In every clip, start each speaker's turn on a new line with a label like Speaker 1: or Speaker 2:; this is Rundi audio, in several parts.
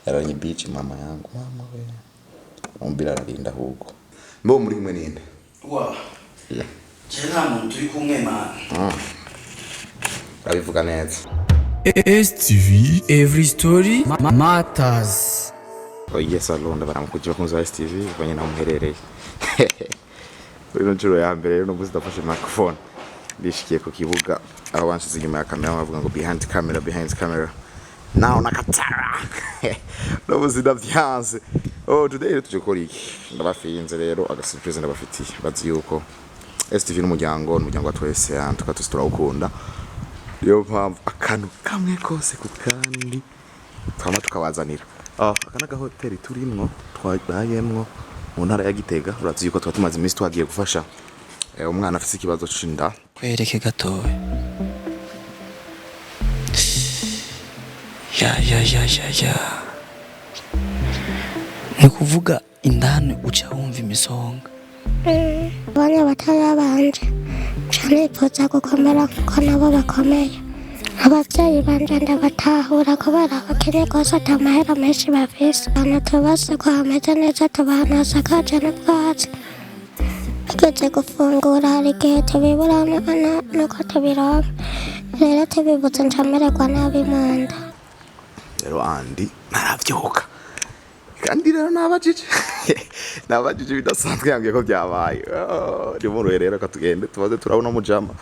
Speaker 1: Yararanye beach mama yangu, mama we. Umbira ararinda ahubwo. Mbo muri kumwe ninde?
Speaker 2: Wa.
Speaker 1: Yeah.
Speaker 2: Je nta muntu turi kumwe, man.
Speaker 1: Urabivuga neza.
Speaker 3: STV Every Story Matters.
Speaker 1: Oh yes, alonda baramukuje bakunzi ba STV bivanye naho muherereye. Kuri ino nshuro ya mbere rero n'ubu ndafashe microphone. Ndishikiye ku kibuga aho banshize inyuma ya kamera bavuga ngo behind camera, behind camera. Now nakatara. N'ubu ndavyanse. Oh, today rero tuje gukora iki? Ndabafinze rero aga surprise ndabafitiye. Bazi yuko STV n'umuryango, n'umuryango wa twese, tukaba twese turawukunda. Niyo mpamvu akantu kamwe kose ku kandi twama tukabazanira. Ah, aka ni agahoteli turimwo, twabayemwo mu ntara ya Gitega. Urazi yuko tuba tumaze iminsi twagiye gufasha umwana afise ikibazo c'inda.
Speaker 2: Kwereke gatoya. Ya ya ya ya ya. Ni kuvuga indani uca wumva imisonga.
Speaker 4: Abana batoya banje nca nifuza gukomera kuko nabo bakomeye. Abavyeyi banje ndabatahura kubera bakenye rwose, ata mahera menshi bafise. Ahantu tuba ko hameze neza, tuba ahantu hasakaje n'ubwatsi. Tugeze gufungura hari igihe tubibura nuko tubironka. Rero tubibuze nca mererwa nabi mu nda.
Speaker 1: Rero Andi naravyuka kandi rero nabajije bidasanzwe, yambwiye ko byabaye. Oh, nimuruhe rero ko tugende tubaze turabona mujama.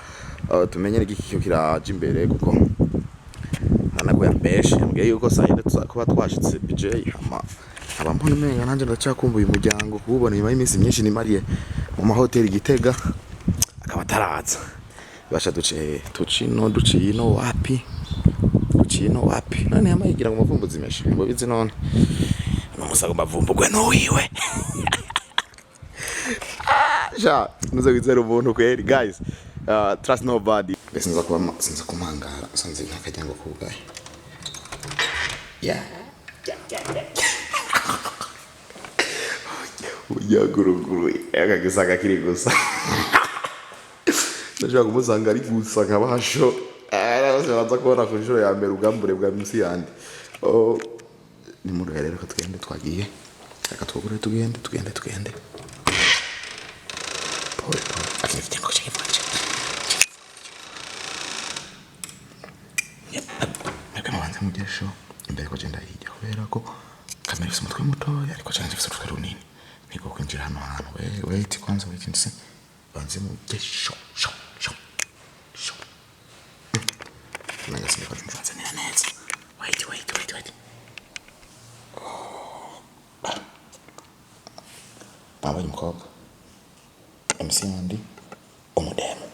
Speaker 1: Oh, tumenye n'igiki cyo kiraje imbere, kuko nana ko yambeshe, yambwiye yuko saa yine tuza kuba twashitse BJ. Hama aba mbona umenga nanjye ndacyakumbuye umuryango, kuwubona nyuma y'iminsi myinshi nimariye mu mahoteli Gitega, akaba ataraza. Basha duce tucino ducino wapi, ducino wapi? None yamayigira ngo mavumbuzi menshi ngo bizi, none numusago mavumbugwe nuwiwe. Sha nuze wizera umuntu kweri, guys, trust nobody. Mbese nza kuba sinza kumangara sanze ntakajyango kugaye. Yeah, uyaguruguruye akagisanga kiri gusa, ndashobora kumusanga ari gusa nkabasho baza kubona ku nshuro ya mbere ubwambure bwa misi yandi. Oh, nimuruhe rero ko tugende, twagiye, reka twugure tugende tugende tugende. Pole pole, akina kijyango cyo. Mwebwe mubanze mujye show imbere ko genda hirya, kubera ko kamera ifise umutwe mutoya ariko cyane ifise umutwe runini, niko kwinjira hano hantu. Wait kwanza, wait and see, banze mujye show show show show. Nanga siniko nzanira neza. Wait, wait, wait, wait. Mwabonye umukobwa MC Andy umudemu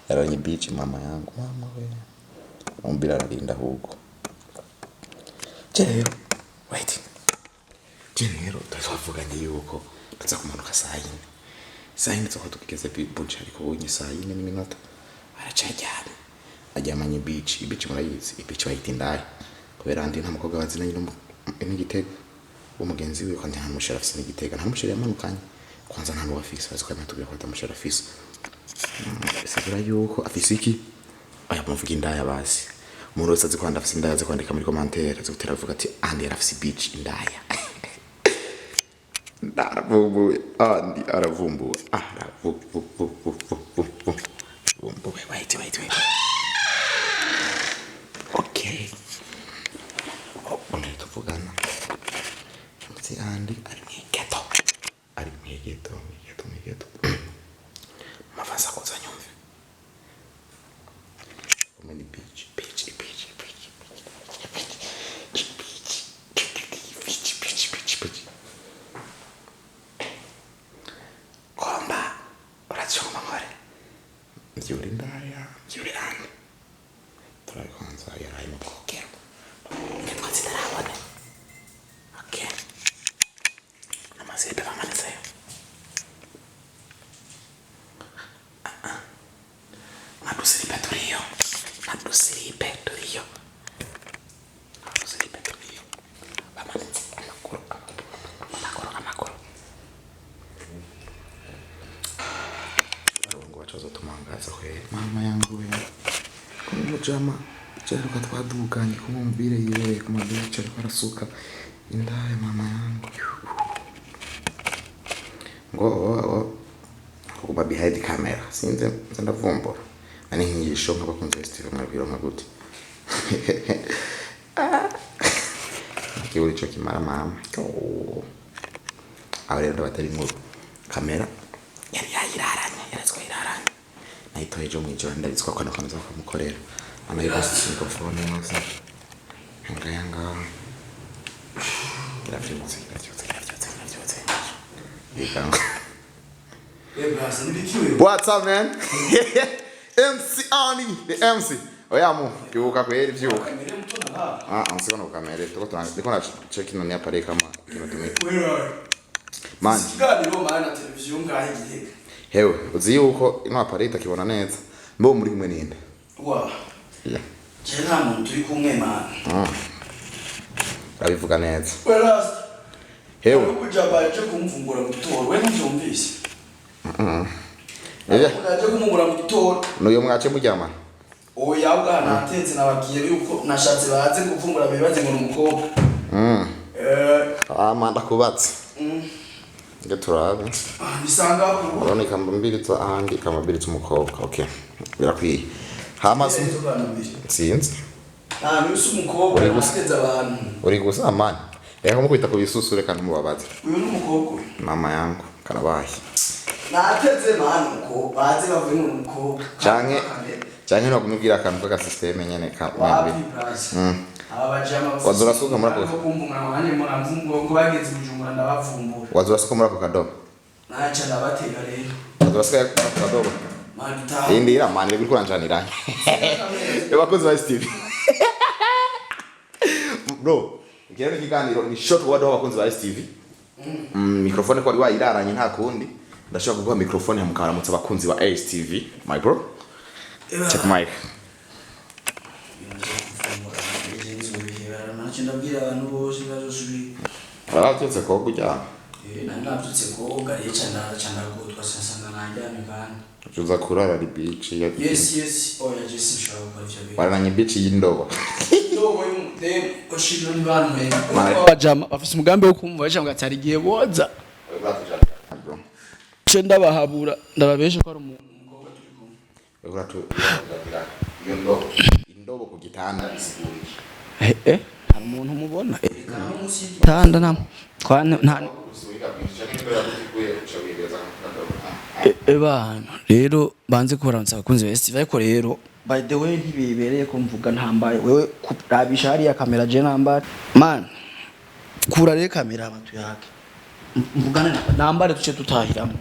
Speaker 1: yararanye beach mama yangu, mama we. Umbira ararinda ahubwo. Je rero wait, je rero twavuganye yuko tuza kumanuka saa yine, saa yine tuba tugeze bunch, ariko ubonye saa yine n'iminota aracaryamye, aryamanye beach. Beach murayizi, beach bayita indaya kubera Andi nta mukobwa bazinanye n'Igitega w'umugenzi wiwe, kandi nta mushera afise n'Igitega, nta mushera yamanukanye kwanza, nta n'uwo afise. Bazi ko yamatubwira ko atamushera afise. Bisigura yuko afise iki? Aya muvuga indaya basi. Umuntu wese azi kwanda afise indaya azi kwandika muri commentaire, azi gutera avuga ati Andi yarafise beach indaya. Ndaravumbuwe, Andi aravumbuwe, aravumbuwe. Wait, wait, wait. Okay, oh, ongera tuvugana. MC Andi ari mw'igeto, ari mw'igeto, mw'igeto, mw'igeto. Mavaza kuza nyumve kumwe ni beach, beach, beach, beach, beach, beach, beach, beach, beach. Komba uracyumva nkore mbyura indaya, mbyura Andi. Turabe kwanza yaraye mu bwogero ngetwatsi tarabone. Okay, amazipe bamanitseyo. Nta turiyo, nta dusiripe turiyo, nta dusiripe turiyo. Bamanitse amaguru, amaguru, amaguru. Barungu bacoza tumangaza kweli. Mama yangu we, kumujama Jeruka twaduganye kumwumvire yibereye ku mabici ariko arasuka indaya mama yangu ngo kuguma behind camera sinze nze ndavumbura ani nkingisho nk'abakunzi ba Steve mwabwira nka gute kiburi cyo kimara mama. Oh. Aho rero ndabatari inkuru kamera yari yayiraranye yaretswe yiraranye nayitoye ejo mw'ijoro ndabitswa ko nakomeza bakamukorera anayibose mikrofone yose ngaya ngaha kiravyutse kiravyutse kiravyutse kiravyutse. Yikanga. What's up, man? MC Ani, the MC. Oya mu, vyuka kweli vyuka. Ah, usikona kamera. Tuko tuna ndiko na check nani hapa kama kinatumika. Man,
Speaker 2: Ikiganiro mana na televiziyo ngahe Gitega.
Speaker 1: Hewe, uzi yuko ino appareil itakibona neza. Mbo muri kumwe ninde?
Speaker 2: Wa.
Speaker 1: Yeah.
Speaker 2: Je nta muntu turi kumwe mana.
Speaker 1: Urabivuga neza.
Speaker 2: We last.
Speaker 1: Hewe.
Speaker 2: Kuja baje kumvumbura mu gitoro we ntuvyumvise.
Speaker 1: Eh,
Speaker 2: Uraje kumungura mu gitoro.
Speaker 1: nuyo mwace muryamana.
Speaker 2: Oya bwana natetse nababwiye yuko nashatse baze kuvumbura bibaze ngo ni umukobwa.
Speaker 1: Ah, manda kubatse. Nge turabe.
Speaker 2: Bisanga ku
Speaker 1: Urabona ikamba mbiri za ahandi ikamba mbiri z'umukobwa. Okay. Birakwiye. Hama sinzi.
Speaker 2: Nta nusu umukobwa
Speaker 1: Uri gusa.
Speaker 2: nateze abantu.
Speaker 1: Uri gusa man. Reka kumukubita ku bisusu reka ntumubabaze.
Speaker 2: Uyu ni umukobwa.
Speaker 1: Mama yangu karabaye.
Speaker 2: Nateze mana umukobwa baze bavuye ngo ni umukobwa.
Speaker 1: Canke canke no kumubwira akantu k'aga system nyene ka
Speaker 2: Wapi
Speaker 1: mwembi.
Speaker 2: brazi. Aba bajama
Speaker 1: Waza urasuka muri ako-
Speaker 2: kumbura ngo muramvumbura ngo bageze Bujumbura ndabavumbura.
Speaker 1: Waza urasuka muri ako kadobo.
Speaker 2: Naca ndabatega rero.
Speaker 1: Waza urasuka muri ako kadobo.
Speaker 2: Mani utaha.
Speaker 1: Indira man iri kuranjanira. Abakozi ba Steve. Bro, ikirero ikiganiro ni short word abakunzi ba STV. Mikrofone ko wari wayiraranye nta kundi. Ndashobora kuguha mikrofone mukaramutsa abakunzi ba STV, my bro. Check mic.
Speaker 2: Ntacyo ndabwira abantu bose bazosubira.
Speaker 1: Warabyutse ko kujya.
Speaker 2: Nari nabyutse koga rero ca ndagotwa sinasanga naryamye kandi.
Speaker 1: Uza kurara ari beach ya.
Speaker 2: Yes yes oya je sinshobora gukora ivyo bintu.
Speaker 1: Wararanye beach y'indobo.
Speaker 2: Ndobo y'umudemu oshino ni bantu. Bajama bafise umugambi wo kumva baca ngo atari igihe boza.
Speaker 1: Bro.
Speaker 2: Ce ndabahabura ndababesha ko ari umuntu umukobwa turi kumwe.
Speaker 1: Uratu iyo ndobo. Indobo ku gitanda bisiguriye.
Speaker 2: Eh eh nta muntu mubona. Munsi y'igitanda nta kwa nta Ebana rero banze kubaramutsa abakunzi ba STV ariko rero by the way ntibibereye ko mvuga ntambaye wewe kurabisha hariya kamera je nambare man kura rero kamera abantu yake mvugane nambare tuce tutahiramo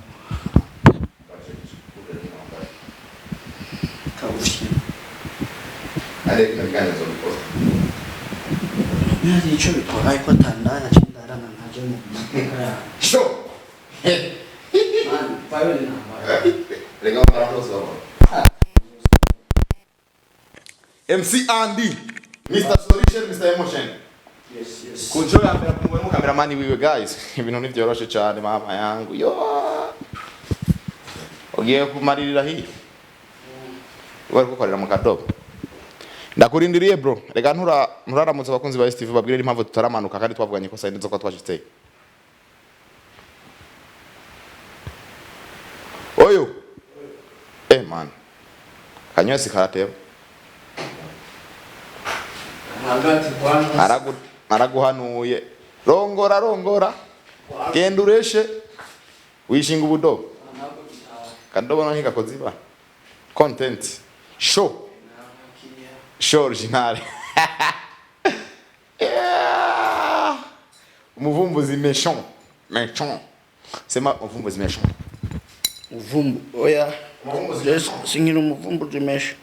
Speaker 2: kawushi
Speaker 1: Ariko nabwo bikoze.
Speaker 2: nari ico bitwaye ko atandaya cindarana nkaje mu mateka yawe.
Speaker 1: Show.
Speaker 2: Man bayo ni nambare.
Speaker 1: Reka abantu babona. MC Andy, Mr. Solution, Mr. Emotion.
Speaker 2: Yes yes.
Speaker 1: Kunjo ya mbere kumwe mu cameraman wiwe guys. Ibintu ntivyoroshe cyane mama yangu. Yo. Ugiye kumaririra hiyo. Bari gukorera mu kadobo. Ndakurindiriye bro. Reka nturaramutse abakunzi ba STV babwire impamvu tutaramanuka kandi twavuganye ko saa yine zo kuba twashitse. Oyo. Eh man. Kanywesi karateba.
Speaker 2: Hagati kwanza.
Speaker 1: Araguhanuye. Rongora rongora. Genda ureshe. Wishinga ubudobo. Kadobo no ntigakoze iba. Content. Show. Show original. Yeah. Umuvumbuzi méchant. Méchant. Sema umuvumbuzi méchant.
Speaker 2: Uvumbu oya. Sinkiri umuvumbuzi mesha.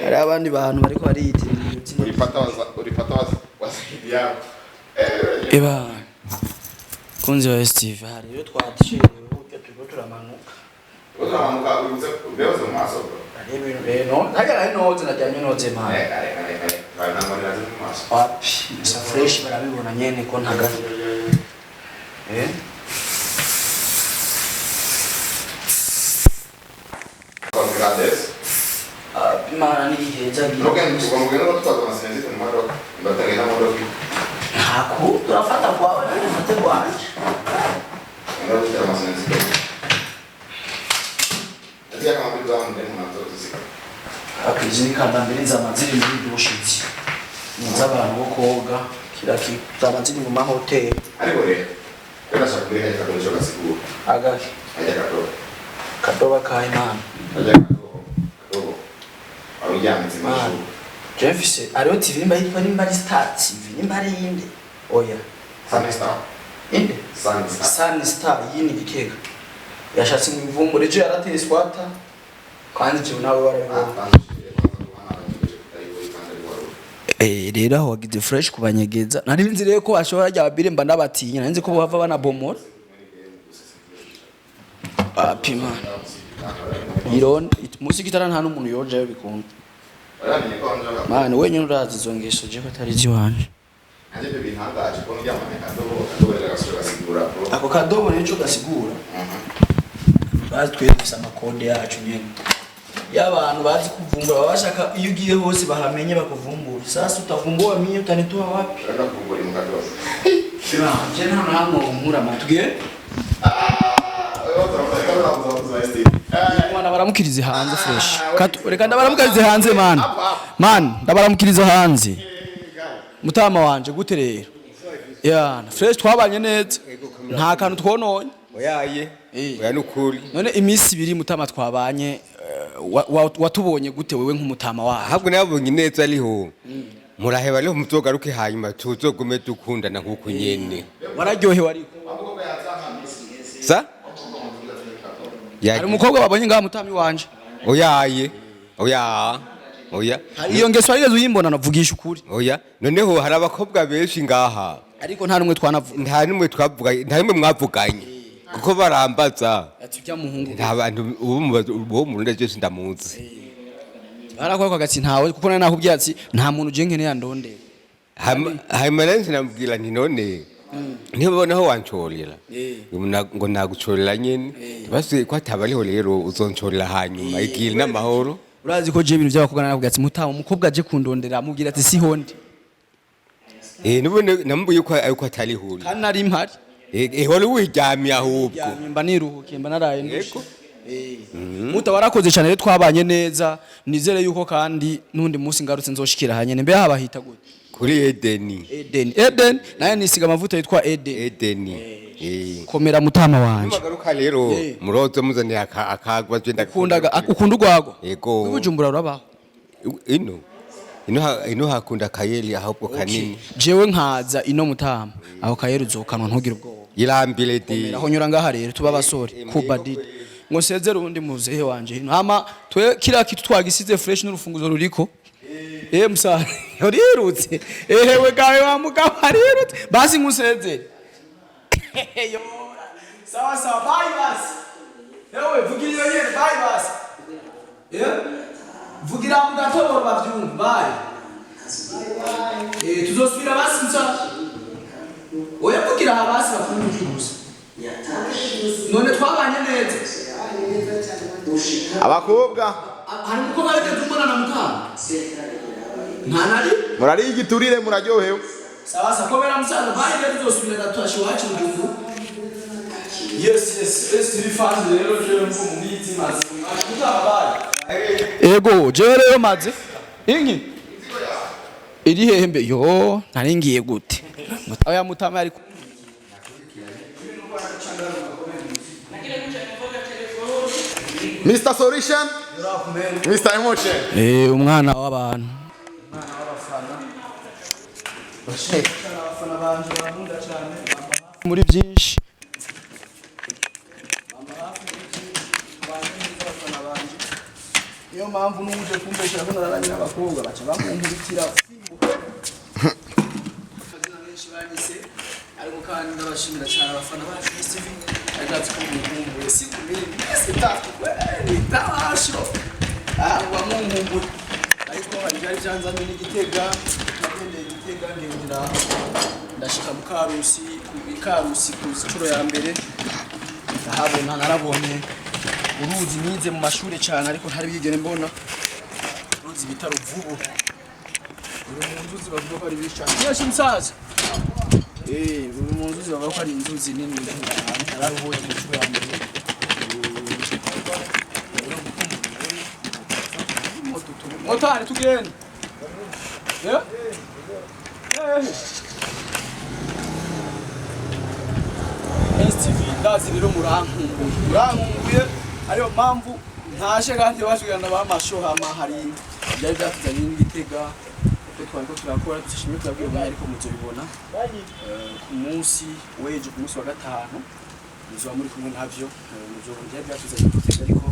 Speaker 2: Hari abandi bantu bariko bariyitirira ibitsina.
Speaker 1: Ulipata waza ulipata waza wasaidia.
Speaker 2: Eba kunzi wa STV hari rero twaciye uburyo turiko turamanuka.
Speaker 1: Uramanuka uze ubeoze mu maso bro.
Speaker 2: Hari ibintu rero ntajya nari noze najyanye noze mpano.
Speaker 1: Eh kare kare kare. Baranamurira mu maso.
Speaker 2: Wapi bisa fresh barabibona nyene ko ntagaze. Eh
Speaker 1: Bangladesh.
Speaker 2: Imana ni Bahezagire.
Speaker 1: Mugende mugende batwaza amasinzite mu modoka batagenda mu modoka.
Speaker 2: Ntako turafata kwawe, nanjye mfate kwanje.
Speaker 1: Ndabona amasinzite. Ati kama vitu zangu ndani mnazo.
Speaker 2: Izi ni kambambiri zama ziri muri dushe, izi ni iz'abantu bo koga, kila kintu, zama ziri mu mahoteli.
Speaker 1: Ariko rero kwenda shakuri haja kadogo kasigura.
Speaker 2: Agaki?
Speaker 1: Haja kadogo.
Speaker 2: Kadoba ka Imana.
Speaker 1: Haja kadogo. Kadogo. Aruryamye
Speaker 2: Mana.
Speaker 1: mashu.
Speaker 2: Jefise hariho TV, nimba yitwa, nimba ari Star TV, nimba ari iyinde, oya.
Speaker 1: Sun Star.
Speaker 2: Inde?
Speaker 1: Sun Star.
Speaker 2: Sun Star yini gitega yashatse ngo ivumbure ejo yarateye swata, kandi jewe nawe warabibonye. Rero aho wagize fresh kubanyegeza. Nari nzi rero ko bashobora rya babire, mba ndabatinya, nari nzi ko bava banabomora apima iron musi gitara, nta n'umuntu yojayo bikunda.
Speaker 1: Waramenye ko njoga.
Speaker 2: Mani, wenyine urazi izo ngeso, je ko atari iziwanje.
Speaker 1: Nanje ibyo bintangaje ko ndyamanye kadogo, kadogo rero gasubira gasigura bro.
Speaker 2: Ako kadobo nico gasigura. Bazi twe dufise amakode yacu nyene y'abantu bazi kuvumbura, baba bashaka iyo ugiye hose bahamenye bakuvumbura. Sasa utavumbura mie utanitoa wapi?
Speaker 1: Rero kuvumbura mu kadogo.
Speaker 2: Je nta namwe nkura matubwiye. Mwana, baramukirize hanze fresh. Reka ndabaramukirize hanze, man. Man, ndabaramukirize hanze. Mutama wanje, gute rero? Ya, fresh, twabanye neza. Nta kantu twononye.
Speaker 5: Oyaye.
Speaker 2: Eh.
Speaker 5: Oya, nukuri.
Speaker 2: None iminsi 2 mutama twabanye, watubonye gute wewe nk'umutama wawe?
Speaker 5: Ahubwo nabonye neza ariho muraheba, ariho muzogaruke, hanyuma tuzogume dukundana nk'uko nyene.
Speaker 2: Wararyohewe ariko?
Speaker 5: Sa.
Speaker 2: Hari umukobwa babonye ngaha, mutami wanje?
Speaker 5: Oyaye, oya, oya.
Speaker 2: Iyo ngeso warigeze uyimbona? Navugisha ukuri.
Speaker 5: Oya, noneho hari abakobwa benshi ngaha.
Speaker 2: Ariko nta numwe twanavuga.
Speaker 5: Nta n'umwe twavuganye, nta n'umwe mwavuganye, kuko barambaza.
Speaker 2: Ati ujya muhungu.
Speaker 5: Nta bantu uwo murundi je sindamuzi.
Speaker 2: Barakora agatsi ntawe, kuko nari nakubwiye ati nta muntu je nkeneye andondera.
Speaker 5: Hanyuma rero sinamubwira nti none ntibonaho wancorera, ngo nagucorera nyene, basi ko ataba ariho rero uzoncorera hanyuma igira n'amahoro.
Speaker 2: Urazi ko je ibintu by'abakobwa narakubwiye ati mutama, umukobwa aje kundondera amubwira ati siho ndi.
Speaker 5: Eh, nubone namubwiye ko ariko atariho.
Speaker 2: Kandi nari mpari.
Speaker 5: Eh, wari wiryamiye ahubwo.
Speaker 2: Ryamye, mba niruhukiye, mba naraye ndushe.
Speaker 5: Yego.
Speaker 2: Muta, warakoze cyane rero, twabanye neza. Nizere yuko kandi n'undi munsi ngarutse nzoshikira hanyene. Mbe habahita gute?
Speaker 5: Kuri Edeni.
Speaker 2: Eden, Eden, naye nisiga amavuta yitwa Eden.
Speaker 5: Edeni, eh.
Speaker 2: Komera, mutama wanje.
Speaker 5: Nimagaruka rero murozo muzaniye akagwa je.
Speaker 2: Ukundaga, ukunda urwagwa?
Speaker 5: Yego.
Speaker 2: Ibujumbura urabaho?
Speaker 5: Ino hakunda akayeri ahubwo kanini.
Speaker 2: Jewe nkaza ino, mutama, aho kayeri uzokanwa, ntugire ubwoba.
Speaker 5: Irambire di.
Speaker 2: Aho nyura ngaha rero tuba abasore kuba didi ngo nsezere ubundi muzehe wanje hino. Hama twe kiriya kitu twagisize fresh n'urufunguzo ruriko. Eh, musare urirutse, ehewe gawe wa mugabo arirutse, basi nkusezere. Yo, sawa sawa, bye basi. Ewe vugira iyo nyene, bye basi. Eh, vugira mu gatoboro bavyumva, bye. Eh, tuzosubira basi musa. Oya, vugira aha basi bakumva gusa. None twabanye neza.
Speaker 1: Abakobwa.
Speaker 2: Hari umukobwa wigeze umbona na mutama? Nta nari.
Speaker 1: Murariye igiturire, muraryohewe.
Speaker 2: Sawa sawa, komera musaza, bye rero, tuzosubira ndatashe iwacu Bujumbura. Yes yes, STV fans rero, jewe mvu mubizi maze mutama, bye. Ego, jewe rero maze inki iri hehe mbe? Yo, nari ngiye gute? Oya, mutama ari.
Speaker 1: Mr Solution, Mr Emotion.
Speaker 2: Eh, umwana w'abantu, umwana w'abafana, abafana banje barankunda cyane, bamba hafi muri byinshi, bamba hafi muri byinshi, tubanye neza abafana banje. Niyo mpamvu n'uje kumbeshera ko nararanye n'abakobwa baca bamunkubitira fimbo. Amazina menshi banyise, ariko kandi ndabashimira cyane abafana bacu STV. Ariko ko munkumbuye si kumiri iminsi 3 kweli tabasho, ah, wamunkumbuye. Ariko hari byari byanzanye n'igitega, nagendeye igitega, ngendera ndashika mu Karusi, ku Ikarusi ku nshuro ya mbere ndahabona, narabonye uruzi nize mu mashuri cyane ariko ntari bwigere mbona. Uruzi bita Ruvubu. Ruri mu nzuzi bavuga ko ari nyinshi cyane. Yesu musaza. Ruri mu nzuzi bavuga ko ari inzuzi nini cyane. Nararubonye ku nshuro ya mbere. Motari tugende. Eh? Eh. STV, ndazi rero murankumbuye. Murankumbuye, ariyo mpamvu ntashe kandi bashigana bamasho. Hama hari byari byatuzanye n'Igitega uko twari ko turakora, dushimye turabwira umwanya, ariko muzobibona ku munsi w'ejo, ku munsi wa gatanu muzoba muri kumwe navyo. Muzobona byari byatuzanye Igitega, ariko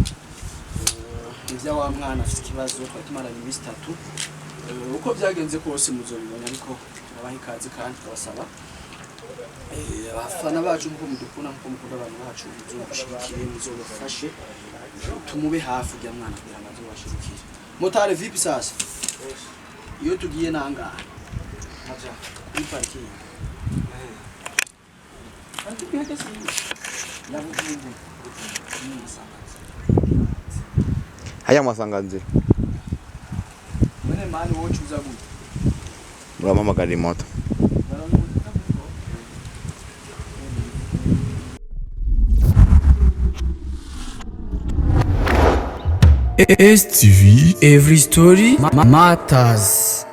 Speaker 2: ivya wa mwana afite ikibazo twari tumaranye iminsi 3. Uko byagenze kose muzobibona, ariko turabaha ikaze kandi turabasaba abafana bacu, nkuko mudukunda, nkuko mukunda abantu bacu, muzomushigikire, muzobafashe, tumube hafi ujya mwana kugira ngo azobashigikire. Motari, vipi sasa? Iyo tugiye nangaha kuri parking, parking yake si ya Bujumbura?
Speaker 1: Haya mwasanganzira.
Speaker 2: Mwene mani, wowe ucuza gute?
Speaker 1: Murampamagara imoto.
Speaker 3: STV Every Story Matters.